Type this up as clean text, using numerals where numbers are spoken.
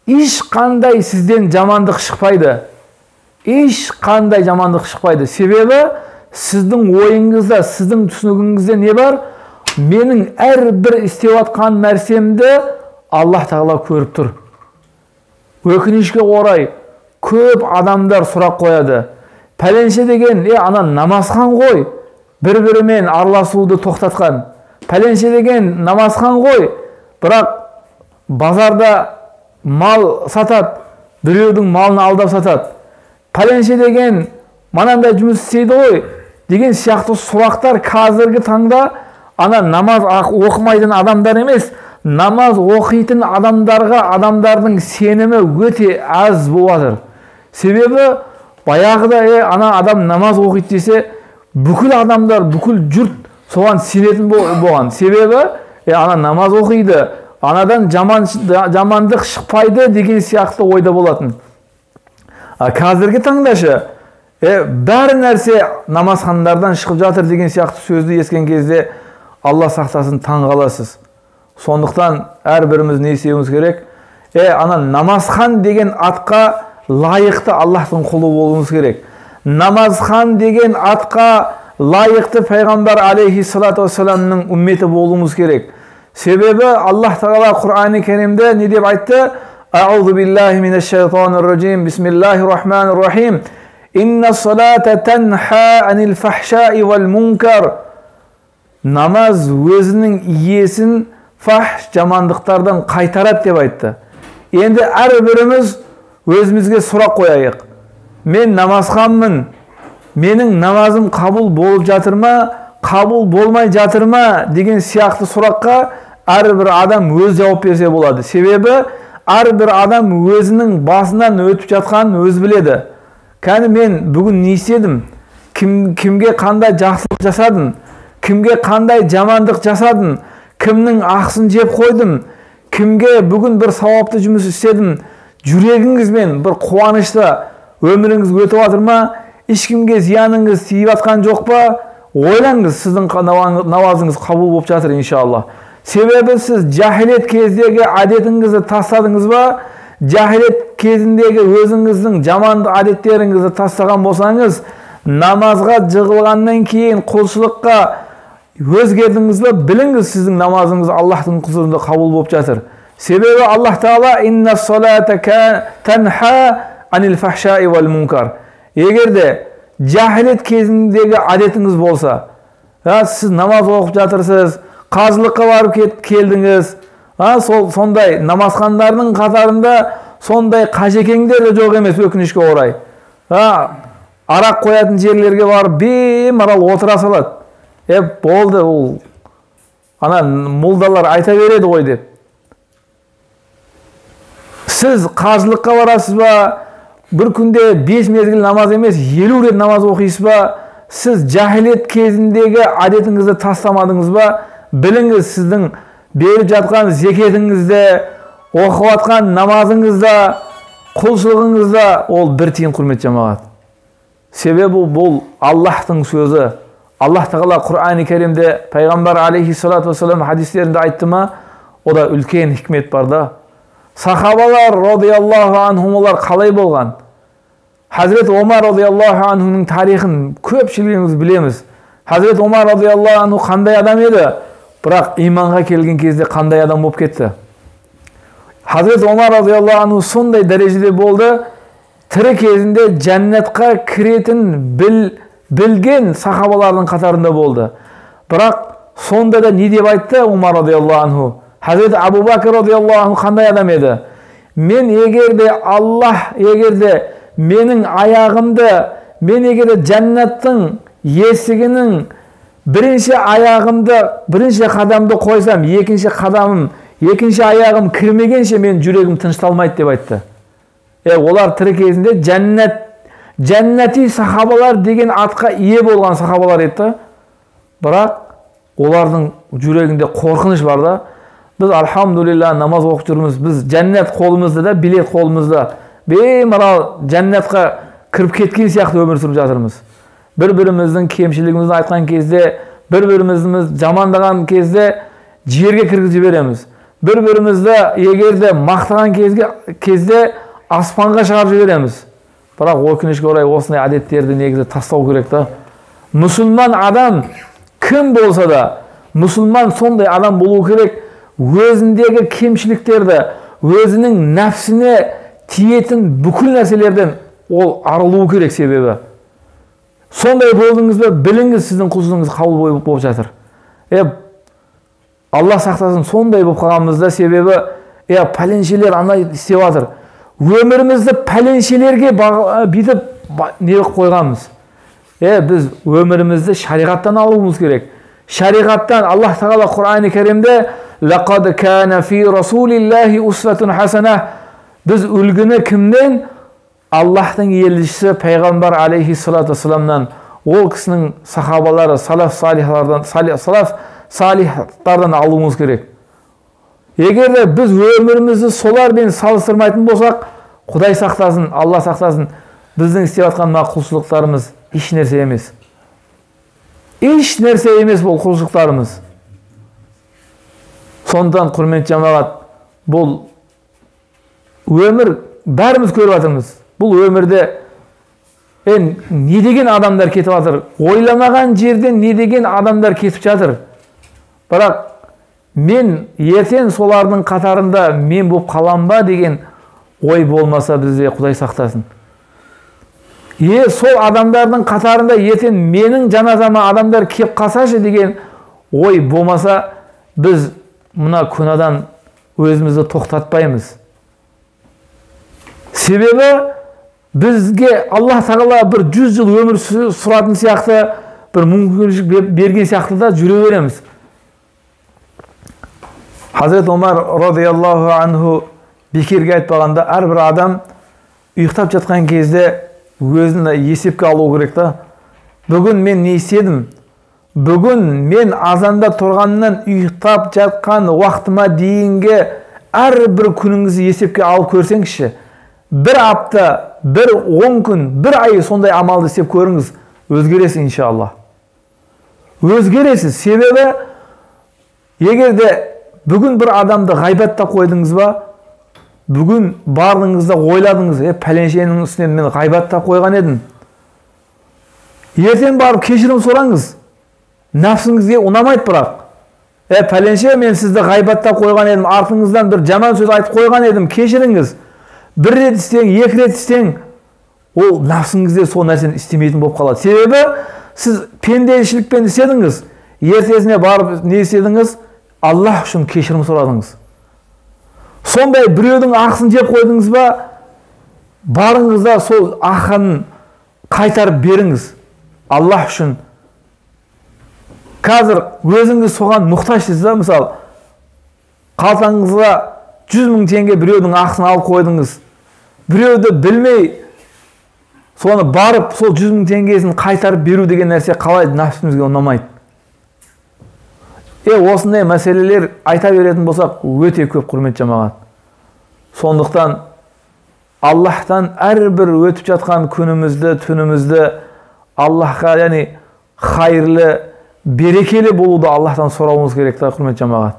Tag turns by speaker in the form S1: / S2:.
S1: Ешқандай сізден жамандық шықпайды. Ешқандай жамандық шықпайды. Себебі сіздің ойыңызда, сіздің түсінігіңізде не бар? Менің әрбір істеп жатқан нәрсемді Аллах Тағала көріп тұр. Өкінішке орай көп адамдар сұрақ қояды. Пәленше деген, ана намазхан ғой, бір-бірімен араласуды тоқтатқан. Пәленше деген намазхан ғой, бірақ базарда мал сатады, біреудің малын алдап сатады. Пәленше деген мынандай жұмыс істейді ғой деген сияқты сұрақтар қазіргі таңда ана намаз оқымайтын адамдар емес, намаз оқитын адамдарға адамдардың сенімі өте аз болып жатыр. Себебі баяғыда ана адам намаз оқиды десе, бүкіл адамдар, бүкіл жұрт соған сенетін болған. Себебі ана намаз оқиды, анадан жамандық шықпайды деген сияқты ойда болатын. Қазіргі таңдашы, бәрі нәрсе намазхандардан шығып жатыр деген сияқты сөзді естіген кезде Алла сақтасын, таң қаласыз. Сондықтан әрбіріміз не істеуіміз керек? Ана намазхан деген атқа лайықты Аллахтың құлы болуымыз керек. Намазхан деген атқа лайықты пайғамбар алейхиссалату уассаламның үмметі болуымыз керек. Себебі Аллах Тағала Құран-ы Керимде не деп айтты? Аузу биллахи минаш-шайтанир-ражим. Бисмиллахир-рахманир-рахим. Инна-с-салата танха анил фахшаи вал-мункар. Намаз өзінің иесін фахш жамандықтардан қайтарады деп айтты. Енді әрбіріміз өзімізге сұрақ қояйық. Мен намазханмын, менің намазым қабыл болып жатыр ма, қабыл болмай жатыр ма деген сияқты сұраққа әрбір адам өз жауап берсе болады. Себебі әрбір адам өзінің басынан өтіп жатқанын өз біледі. Кәні мен бүгін не істедім? Кімге қандай жақсылық жасадым? Кімге қандай жамандық жасадым? Кімнің ақысын жеп қойдым? Кімге бүгін бір сауапты жұмыс істедім? Жүрегіңізбен бір қуанышта өміріңіз өтіп жатыр ма? Ешкімге зияныңыз тиіп жатқан жоқ па? Ойлаңыз, сіздің намазыңыз қабыл болып жатыр иншалла. Себебі сіз жахилет кездегі әдетіңізді тастадыңыз ба? Жахилет кезіндегі өзіңіздің жаман әдеттеріңізді тастаған болсаңыз, намазға жығылғаннан кейін құлшылыққа өзгердіңіз бе? Біліңіз, сіздің намазыңыз Аллахтың құзырында қабыл болып жатыр. Себебі Аллах Тағала инна-с-салата танха анил фахшаи вал мункар. Егер де жахилет кезіндегі әдетіңіз болса, сіз намаз оқып жатырсыз, қажылыққа барып келдіңіз, сондай намазхандардың қатарында сондай қажекеңдер де жоқ емес, өкінішке орай. Арақ қоятын жерлерге барып беймарал отыра салады. Болды, ол ана молдалар айта береді ғой деп. Сіз қажылыққа барасыз ба? Бір күнде 5 мезгіл намаз емес, 50 рет намаз оқисыз ба? Сіз жахилет кезіндегі әдетіңізді тастамадыңыз ба? Біліңіз, сіздің беріп жатқан зекетіңізде, оқып жатқан намазыңызда, құлшылығыңызда ол бір тиын, құрметті жамағат. Себебі бұл Аллахтың сөзі. Аллах Тағала Құран-ы Керимде пайғамбар алейхиссалату уассалам хадистерінде айтты ма? Ода үлкен хикмет бар да. Сахабалар радиаллаху анхум олар қалай болған? Хазірет Омар радиаллаху анхуның тарихын көпшілігіміз білеміз. Хазірет Омар радиаллаху анху қандай адам еді? Бірақ иманға келген кезде қандай адам болып кетті? Хазірет Омар радиаллаху анху сондай дәрежеде болды, тірі кезінде жәннатқа кіретін білген сахабалардың қатарында болды. Бірақ сонда да не деп айтты Омар радиаллаху анху? Хазірет Абу Бәкір радиаллаху анху қандай адам еді? Мен егер де Аллах, егер де менің аяғымды, мен егер де жәннаттың есігінің бірінші аяғымды, бірінші қадамды қойсам, екінші қадамым, екінші аяғым кірмегенше мен жүрегім тынышталмайды деп айтты. Олар тірі кезінде жәннати сахабалар деген атқа ие болған сахабалар еді. Бірақ олардың жүрегінде қорқыныш бар да. Біз альхамдулилля намаз оқып жүрміз, біз жәннат қолымызда да, билет қолымызда. Беймарал жәннатқа кіріп кеткен сияқты өмір сүріп жатырмыз. Бір-біріміздің кемшілігімізді айтқан кезде, бір-бірімізді жамандаған кезде жерге кіргізіп жібереміз. Бір-бірімізді егер де мақтаған кезде аспанға шығарып жібереміз. Бірақ өкінішке орай осындай әдеттерді негізі тастау керек та. Мұсылман адам кім болса да, мұсылман сондай адам болу керек, өзіндегі кемшіліктерді, өзінің нәпсіне тиетін бүкіл нәрселерден ол арылу керек себебі. Сондай болдыңыз ба, біліңіз, сіздің құлшылығыңыз қабыл болып жатыр. Алла сақтасын, сондай болып қалғанымызда себебі, пәленшелер андай істеп жатыр. Өмірімізді пәленшелерге бүйтіп не қылып қойғанбыз. Біз өмірімізді шариғаттан алуымыз керек. Шариғаттан Аллах Тағала Құран-ы Кәрімде «Лақад кана фи расулиллахи усватун хасана». Біз үлгіні кімнен? Аллахтың елшісі пайғамбар алейхиссалату вассаламнан, ол кісінің сахабалары, салаф салихтардан алуымыз керек. Егер де біз өмірімізді солармен салыстырмайтын болсақ, Құдай сақтасын, Алла сақтасын, біздің істеп жатқан мына құлшылықтарымыз еш нәрсе емес. Еш нәрсе емес бұл құлшылықтарымыз. Сондықтан, құрметті жамағат, бұл өмір бәріміз көріп жатырмыз. Бұл өмірде не деген адамдар кетіп жатыр, ойламаған жерден не деген адамдар кетіп жатыр. Бірақ мен ертең солардың қатарында мен болып қалам ба деген ой болмаса бізде Құдай сақтасын. Сол адамдардың қатарында ертең менің жаназама адамдар кеп қалсашы деген ой болмаса, біз мына күнәдан өзімізді тоқтатпаймыз. Себебі бізге Аллах Тағала бір 100 жыл өмір сұратын сияқты, бір мүмкіншілік берген сияқты да жүре береміз. Хазрет Омар радиаллаху анху бекерге айтпағанда, әрбір адам ұйықтап жатқан кезде өзін есепке алу керек та. Бүгін мен не істедім? Бүгін мен азанда тұрғаннан ұйықтап жатқан уақытыма дейінгі әрбір күніңізді есепке алып көрсеңізші, бір апта, бір 10 күн, бір ай сондай амалды істеп көріңіз, өзгересіз иншалла. Өзгересіз. Себебі егер де бүгін бір адамды ғайбаттап қойдыңыз ба, бүгін бардыңыз да ойладыңыз, пәленшенің үстінен мен ғайбаттап қойған едім. Ертең барып кешірім сұраңыз. Нәпсіңізге ұнамайды бірақ. Пәленше, мен сізді ғайбаттап қойған едім, артыңыздан бір жаман сөз айтып қойған едім, кешіріңіз. Бір рет істең, екі рет істең, ол нәпсіңізде сол нәрсені істемейтін болып қалады. Себебі сіз пендешілікпен істедіңіз, ертесіне барып не істедіңіз? Аллах үшін кешірім сұрадыңыз. Сондай біреудің ақысын жеп қойдыңыз ба, барыңыз да сол ақын қайтарып беріңіз Аллах үшін. Қазір өзіңіз соған мұқтажсыз да, мысалы, қалтаңызға 100 мың теңге біреудің ақысын алып қойдыңыз. Біреуді білмей, соны барып, сол 100 мың теңгесін қайтарып беру деген нәрсе қалай нәпсімізге ұнамайды. Осындай мәселелер айта беретін болсақ, өте көп, құрметті жамағат. Сондықтан Аллахтан әрбір өтіп жатқан күнімізді, түнімізді Аллахқа, яғни хайырлы, берекелі болуды Аллахтан сұрауымыз керек та, құрметті жамағат.